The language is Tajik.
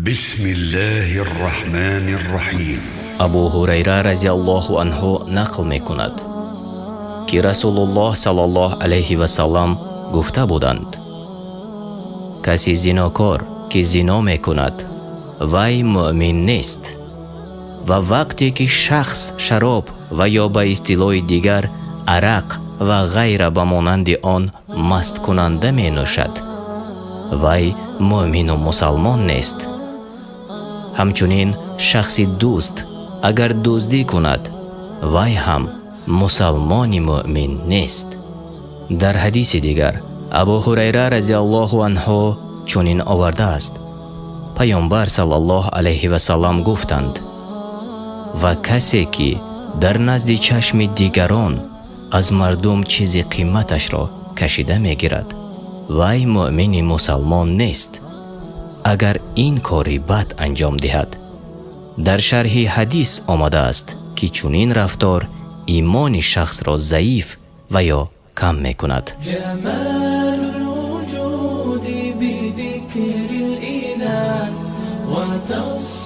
بسم الله الرحمن الرحيم. Абу Ҳурайра разиаллоҳу анҳу нақл мекунад, ки Расулуллоҳ саллаллоҳу алайҳи васаллам гуфта буданд: «Каси зинокор, ки зино мекунад, вай муъмин нест. Ва вақте ки шахс шароб ва ё ба истилоҳи дигар арақ ва ғайра ба монанди он масткунанда менӯшад, вай муъмину мусалмон нест. Ҳамчунин шахси дузд агар дуздӣ кунад, вай ҳам мусалмони муъмин нест». Дар ҳадиси дигар Абу Ҳурайра разиаллоҳу анҳу чунин овардааст: Паёмбар саллаллоҳу алайҳи васаллам гуфтанд: «Ва касе, ки дар назди чашми дигарон аз мардум чизи қиматашро кашида мегирад, вай муъмини мусалмон нест, агар ин кори бад анҷом диҳад». Дар шарҳи ҳадис омадааст, ки чунин рафтор имони шахсро заиф ва ё кам мекунад. جمال الوجود بذكر الإله وتصفو.